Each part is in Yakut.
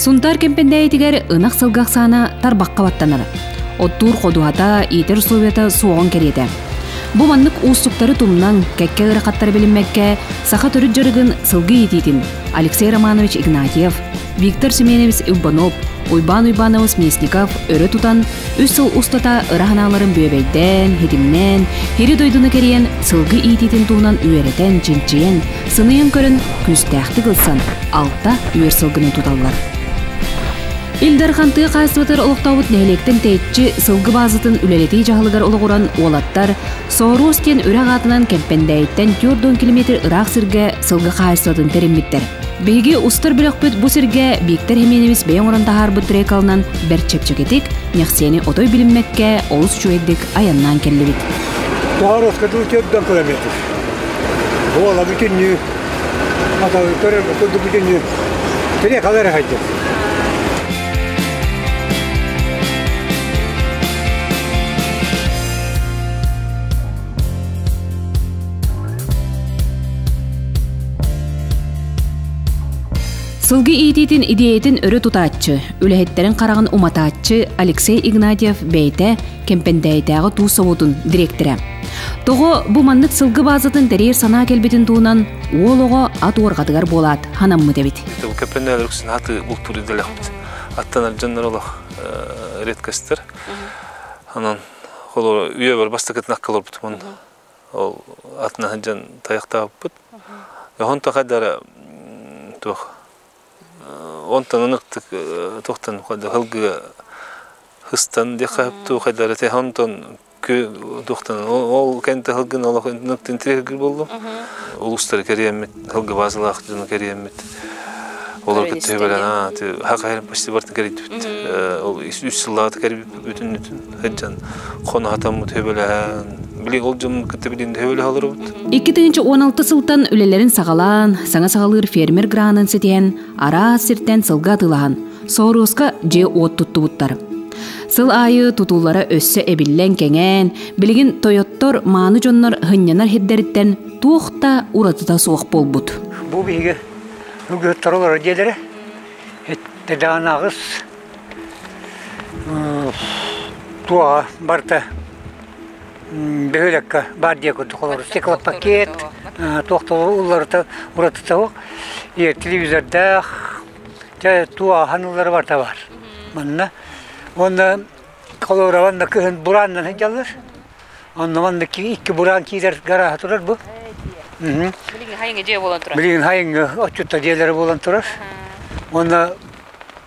Сунтаар Кэмпэндээйитигэр ынах сылгы ахсаана тарбахха баттанар. Оттуур ходуһата, иитэр условията суоҕун кэриэтэ. Бу маннык уустуктары тумнан, кэккэ ыарахаттары билиммэккэ, саха төрүт дьарыгын сылгы иитиитин Алексей Романович Игнатьев, Виктор Семенович Иванов, Уйбаан Уйбанович Местников өрө тутан, үс сыл устата ыра санааларын бүөбэйдээн, хитимнээн, хири дойдуну кэрийэн сылгы иитиитин туһунан үөрэтэн, чинчийэн, сыныйан көрөн күүстээхтик ылсан, алта үөр сылгыны туталлар. Ил Дархан тыа хаһаайыстыбатыгар олохтообут нэһилиэктэн тэйиччи сылгы баазатын үлэлэтии дьаһалыгар олоҕуран уолаттар Сооруос диэн үрэх аатынан Кэмпэндээйиттэн 40 километр ыраах сиргэ сылгы хаһаайыстыбатын тэриммиттэр. Биһиги устар бөлөхпүт бу сиргэ Бииктэр Хименевич бэйэ оҥорон таһаарбыт трекалынан бэрт чэпчэкитик, нэхсиэни отой билиммэккэ олус үчүгэйдик айаннаан кэллибит. Сооруоска дуу 40 километр. Буола бүтүннүү атаҕы көрөр курдук бүтүннүү трекал эрэ хайдыр. Сылгы иитиитин идиэйэтин өрө тутааччы, үлэһиттэрин хараҕын уматааччы Алексей Игнатьев бэйэтэ Кэмпэндээйитээҕи туус собуотун дириэктэрэ. Тоҕо бу маннык сылгы баазатын тэрийэр санаа кэлбитин туһунан уол оҕо ат уорҕатыгар буолаат ханаммыт эбит. Кэмпэндээйилэр үксүн аты бултуур идэлээхпит. Аттанар дьоннор олох редкостар. Онон холобура үйэбэр бастакытын акка олорбутум. Ол атына сылдьан тайахтаабыппыт. Онто хайдара туох онтон ыныктык туохтан хылгыга хыстан диэххэ туох хайдара те онтон туохтан ол кэнтэ хылгын олох ыныктын тирегир боллум. Улустары кэриэммит, хылгы базалаах дьону кэриэммит. Олор кытта хөбөлөн хака почти бартын кэрийдибит. Ол үс сыллаата кэрийбит бүтүн бүтүн сылдьан хоно хатаммыт хөбөлөһөн били ол дьон кытта билин хөбөлөһө олоробут. 2016 сылтан үлэлэрин саҕалаан, саҥа саҕалыыр фермер гранын ситиһэн, араас сиртэн сылгы атыылаһан, Сооруоска дьиэ-уот туттубуттар. Сыл аайы тутуулара өссө эбиллэн кэҥээн, билигин тойоттор, мааны дьоннор һынньанар сирдэриттэн туох да уратыта суох буолбут. Бу биһиги Үгүөттэр олорор дьиэлэрэ даҕаны аҕыс туоҕа барыта бөһүөлэккэ баар диэ курдук олорор стеклопакет туох да уларыта уратыта суох телевизордаах дьэ туоҕа ыллара барыта баар манна уонна холобура манна кыһын бурааннан сылдьаллар Онно манна икки бураан киирэр гарааһа турар бу. Билигин хайыҥы дьиэ буолан турар. Билигин хайыҥы отчутта дьиэлэрэ буолан турар. Уонна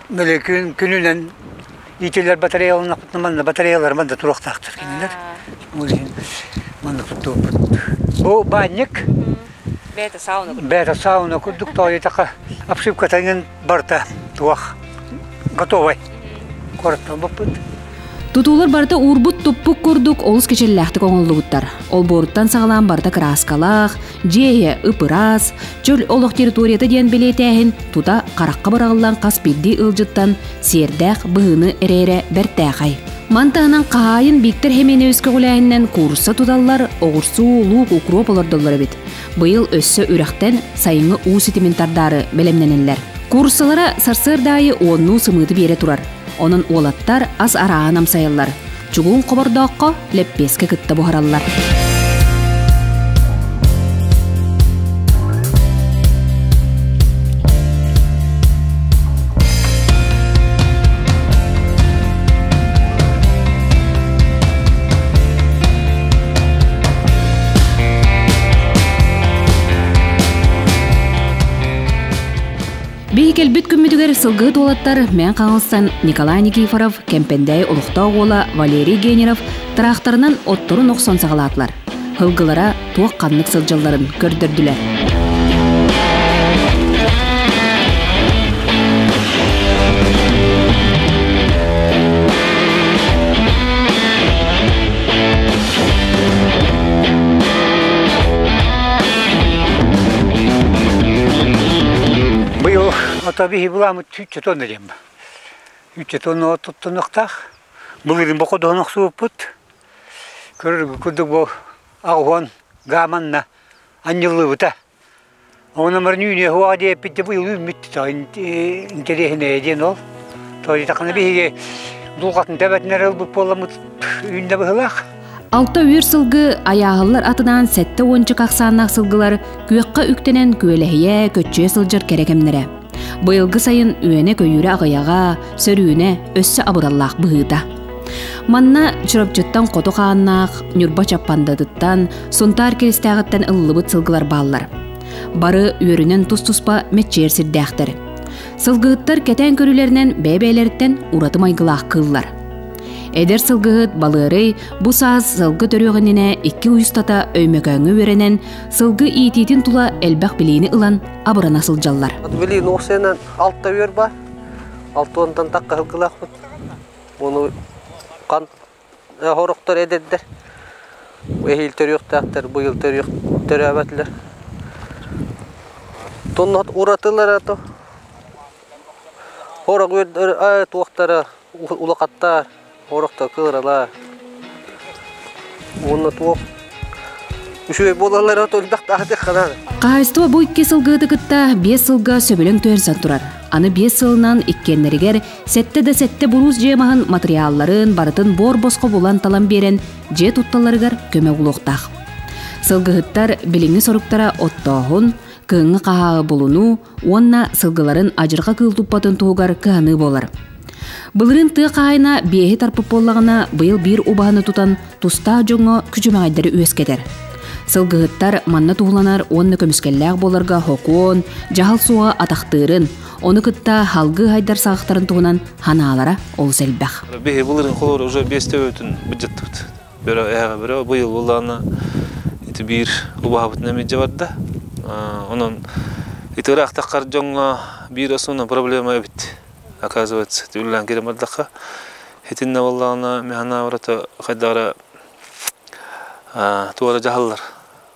били күн күнүнэн иитиллэр батареялар манна батареялар манна туруохтаахтар кинилэр. Ол иһин манна туттубуппут. Бу баанньык. Бэйэтэ сауна курдук. Бэйэтэ сауна курдук тоойутаха обшивката барыта туох готовай. Куораттан баппыт. Тутуулар барыта уурбут-туппут курдук олус кичэллээхтик оҥоһуллубуттар. Олбуоруттан саҕалаан барыта кырааскалаах, дьиэ иһэ ып-ыраас, чөл олох территорията диэн бэлиэтээһин тута харахха быраҕыллан хас биирдии ыалдьыттан сиэрдээх быһыыны эрэйэрэ бэртээхэй. Ман таһынан хаһаайын Бииктэр Хеменевич көҕүлээһининэн куурусса туталлар, оҕурсуу, луук, укроп олордоллор эбит. Быйыл өссө үрэхтэн сайыҥҥы уу ситимин тардаары бэлэмнэнэллэр. Кууруссалара сарсыарда аайы уоннуу сымыыты биэрэ турар. Онон уолаттар ас арааһын амсайаллар. Чугуун хобордооххо лэппиэскэ кытта буһараллар. Биһи кэлбит күммүтүгэр сылгыһыт уолаттар Мэҥ Хаҥаластан Николай Никифоров, Кэмпэндээйи олохтоох уола Валерий Генеров тыраахтарынан отторун охсон саҕалаатылар. Һылгылара туох ханнык сылдьалларын көрдөрдүлэр. Быйыл ото биһи буламмыт сүүччэ тонна диэн ба. Сүүччэ тонна туттунуохтаах. Былырыын боходоһун охсубуппут. Көрөргү курдук бу аҕыһуон гааманна анньыллыбыта. Онон үүнүө хуа диэппит бу үүммүт интэриэһинэй диэн ол. Тоойутахына биһиги дулҕатын тэбэтинэр ылбыт буоламмыт үүннэ быһылаах. Алта үөр сылгы айааһыллар атынаан 70 ахсааннаах сылгылар күөххэ үктэнэн күөлэһийэ, көччүйэ сылдьар кэрэ кэмнэрэ. Быйылгы сайын үөнэ-көйүүрэ аҕыйаҕа, сөрүүнэ өссө абыраллаах быһыыта. Манна Чурапчыттан хоту хааннаах, Ньурба Чаппандатыттан, Сунтаар Киристээҕиттэн ылыллыбыт сылгылар бааллар. Бары үөрүнэн тус-туспа мэччиэр сирдээхтэр. Сылгыһыттар кэтээн көрүүлэринэн бэйэ-бэйэлэриттэн ураты майгылаах кыыллар. Эдэр сылгыһыт Балыарый бу саас сылгы төрүөх иннинэ икки уйустата Өймөкөөҥҥө үөрэнэн, сылгы иитиитин тула элбэх билиини ылан абырана сылдьаллар. Билии нуохсуйанан алта үөр бар. Алта уонтан тахха сылгылаахпыт. Ону хан хорохтор эдэрдэр. Эһиил төрүөхтээхтэр, быйыл төрүөх төрөөбөтүлэр. Тоннот уратылара то хорох туохтара улахаттар, хорохтор кыыралар. Уонна туох үчүгэй буолаллара элбэх таһатыахха Хаһаайыстыба бу икки сылгыһыты кытта биэс сылга сөбүлэҥ түһэрсэн турар. Аны биэс сылынан иккиэннэригэр сэттэ да сэттэ буруус дьиэ маһын матырыйаалларын барытын буор-босхо булан-талан биэрэн дьиэ тутталларыгар көмө булуохтаах. Сылгыһыттар билиҥҥи соруктара оттооһун, кыһыҥҥы хаһааҕы булунуу уонна сылгыларын адьырҕа кыыл туппатын туһугар кыһаныы буолар. Былырыын тыа хаһаайына биэһи тарпыт буоллаҕына, быйыл биир убаһаны тутан тустаах дьоҥҥо күчүмэҕэйдэри үөскэтэр. Сылгыһыттар манна туһуланар уонна көмүскэллээх буоларга хокуон, дьаһал суоҕа атахтыырын, ону кытта халгыы хайдар саҕахтарын туһунан ханаалара олус элбэх. Биһи былырын холор уже биэс төбөтүн быдьаттыбыт. Бөрө эһэҕэ бөрө быйыл буоллаҕына ити биир убаһабытын эмиэ барда. Онон ити ыраахтаххар дьоҥҥо биир основной проблема эбит. Оказывается, үлэлээн киирэн бардахха итиннэ буоллаҕына механаабарата хайдах эрэ туора дьаһаллар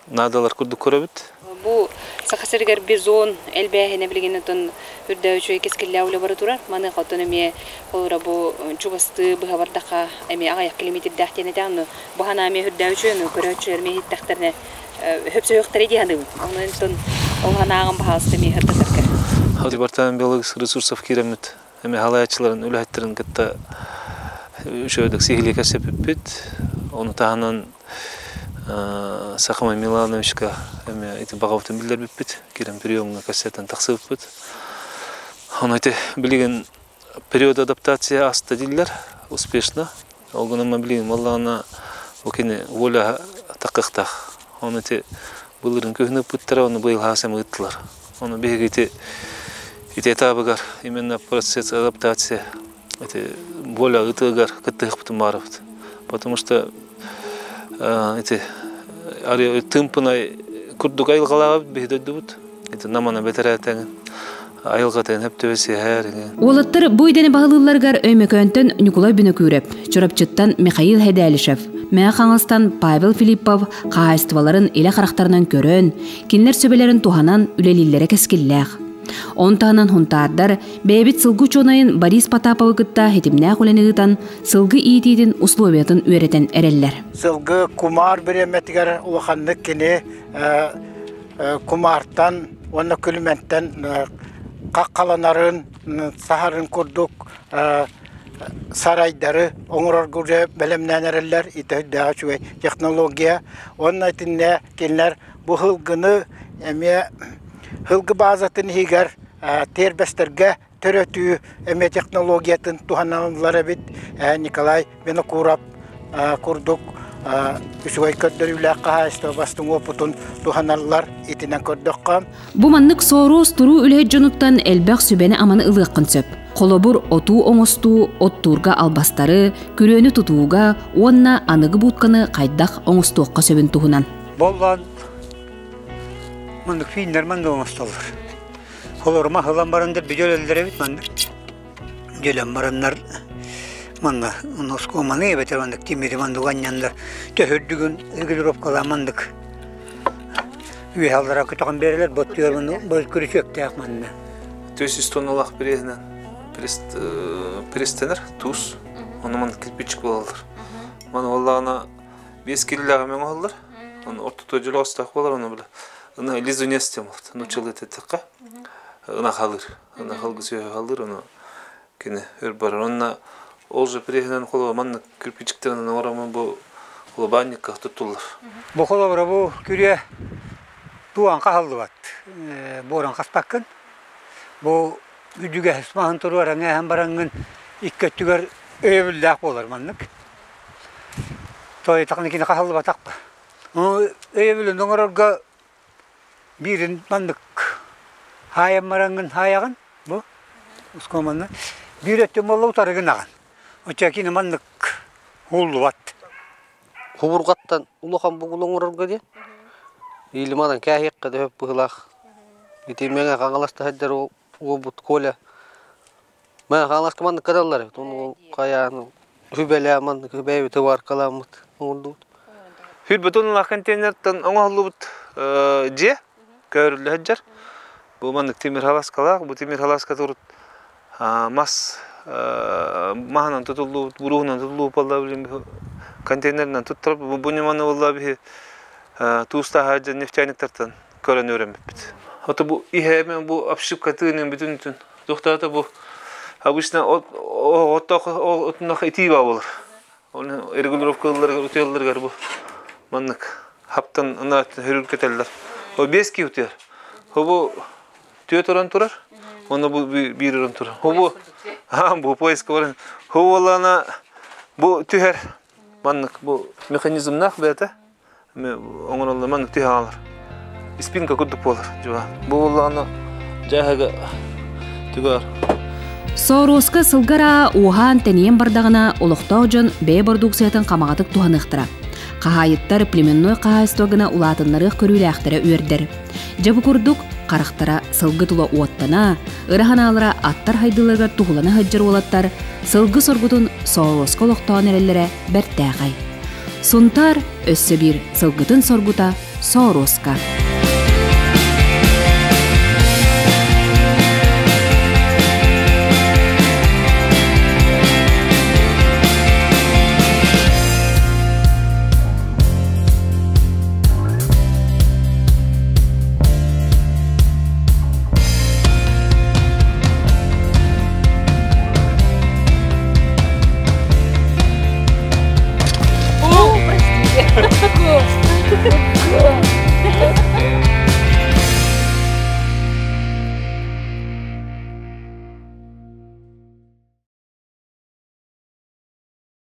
наадалар курдук көрөбүт. Бу Саха сиригэр бизон элбээһинэ билигин отон үрдэ үчүгэй кэскиллээх үлэ бара турар. Маныаха оттон эмиэ холобура бу чугастыы быһа бардахха эмиэ аҕыйах километрдээх диэн этэ. Ону бу санаа эмиэ үрдэ үчүгэй, ону көрөөччүлэр эмиэ иһиттэхтэринэ хөпсөһүөхтэрэ дии саныыбын. Онон оттон ол санааҕын баһаалыста эмиэ сырдатарга. Департамент биологических ресурсов киирэммит эмиэ халаяччыларын үлэһиттэрин кытта үчүгэйдик сиһилии кэпсэппиппит. Ону таһынан Сахамай Милановичка эмиэ ити баҕабытын биллэрбиппит. Киирэн приемҥа кэпсэтэн тахсыбыппыт. Ону ити билигин период адаптация аста дииллэр успешно. Ол гынан билигин буоллаҕына бу кини воля такыахтаах. Ону ити былырын күһүн ыппыттара, ону быйыл хаасам ыыттылар. Ону биһиги ити ити этабыгар именно процесс адаптация ити воля ытыгар кыттыһыппытын баарыбыт. Потому что ити тымпынай курдук айылҕалаабыт биһи дойдубут. Ити намана бэтэрээтэҥин айылҕатын хөптөбө сиһэр. Уолаттар бу идэни баһылыылларыгар Өймөкөөнтөн Ньукулай Бүнөкүүрэп, Чурапчыттан Михаил Хедалишев, Мэҥэ Хаҥаластан Павел Филиппов хаһаайыстыбаларын илэ харахтарынан көрөн, кинилэр сүбэлэрин туһанан үлэлииллэрэ кэскиллээх. Он таһынан хунтаардар бэйэбит сылгы учуонайын Борис Потаповы кытта хитимнээх үлэни ыытан, сылгы иитиитин условиятын үөрэтэн эрэллэр. Сылгы кумаар бириэмэтигэр улаханнык кини кумаартан уонна күлүмэнтэн хаххаланарын, саһарын курдук сарайдары оҥорорго уже бэлэмнээн эрэллэр. Ити өйдөөх үчүгэй технология. Уонна итиннэ кинилэр бу сылгыны эмиэ сылгы баазатын иһигэр тиэрбэстэргэ төрөтүү эмиэ технологиятын туһаналлар эбит. Николай Винокуров курдук үчүгэй көрдөрүүлээх хаһаайыстыба бастыҥ уопутун туһаналлар итинэн көрдөххө. Бу маннык соруус туруу үлэһит дьонуттан элбэх сүбэни-аманы ылыаххын сөп. Холобур, отуу оҥостуу, оттуурга албастары, күрүөнү тутууга уонна аныгы буутканы хайдах оҥостуохха сөбүн туһунан. Боллан маннык финнэр маннык оҥостоллор. Холорума ылан барандар бүдүөлэллэр эбит маннык. Дьөлөн бараннар манна носкуоманы эбэтэр маннык тимири маннык анньаннар төһөрдүгүн регулировкалаан маннык үөһэ аллара көтөҕөн биэрэлэр боттуйар бу күрүчүөктээх манна. 400 тонналаах преһинэн пресстэнэр туус. Ону маннык кирпичик буолаллар. Маны буоллаҕына 5 килилээх эмиэ оҥоһуллар. Ону ортото дьөлөҕөстөөх буолар, ону бile. Ына лизунец темот. Нучалы тетекка. Ына халыр. Ына халгы сөйө халыр, оны кини өр барар. Онна ол же прехинен холо манна кирпичиктерин орамын бу холобанникка туттулар. Бу холобура бу күрүө туан хаһаллыбат. Буоран хаспаккын. Бу үдүгэ маһын туруора ҥээһэн бараҥҥын икки өттүгэр өйөбүллээх буолар маннык. Той тахны кини хаһаллыбатахпа. Өйөбүлүн оҥорорго биирин маннык хаайан бараҥҥын хаайаҕын бу ускуоманна биир өттүн буолла утарыгын аҕан. Оччо кини маннык ууллубат. Хубурҕаттан улахан бугул оҥорорго диэн. Илиманан кээһиэххэ да сөп быһыылаах. Ити Мэҥэ Хаҥаласта сылдьар уолбут Коля Мэҥэ Хаҥаласка маннык кыталлар эбит. Ону хайаан сүбэлээн маннык бэйэбит ыбааркаламмыт оҥордубут. Хүрбүтүн улахан контейнертан оҥоһуллубут дьиэ көөрүллэ сылдьар. Бу маннык тимир халаскалаах. Бу тимир халаска турут мас маһынан тутуллубут, буруһунан тутуллубут буолла билин контейнерынан туттарып бу ньыманы буолла биһи туустааһа дьон нефтяниктартан көрөн үөрэммиппит. Ото бу иһэ бу обшивка тыынын бүтүн бүтүн туохтаата бу обычно оттоох отунах итии баа болар. Оны регулировка ылларыгар утуялларыгар бу маннык хаптан ына хөрүлкетеллер. О бес ки утуяр. Бу түөрт орон турар, онно бу биир орон турар. Бу бу поиска баран. Бу буоллаана бу түһэр маннык бу механизмнаах бэйэтэ оҥороллор маннык түһэ хаалар. Спинка курдук буолар дьуба. Бу буоллаана дьааһыга түгэр. Сооруоска сылгара уһаан тэнийэн бардаҕына олохтоох дьон бэйэ бородууксуйатын хамаҕатык туһаныахтара. Хаһаайыттар племенной хаһаайыстыба гына улаатыннарыах көрүүлээхтэрэ үөрдэр. Дьэ бу курдук, харахтара сылгы тула уоттана, ыра санаалара аттар хайдыыларыгар туһулана сылдьар уолаттар сылгы соргутун Сооруоска олохтоон эрэллэрэ бэртээхэй. Сунтаар өссө биир сылгытын соргута Сооруоска.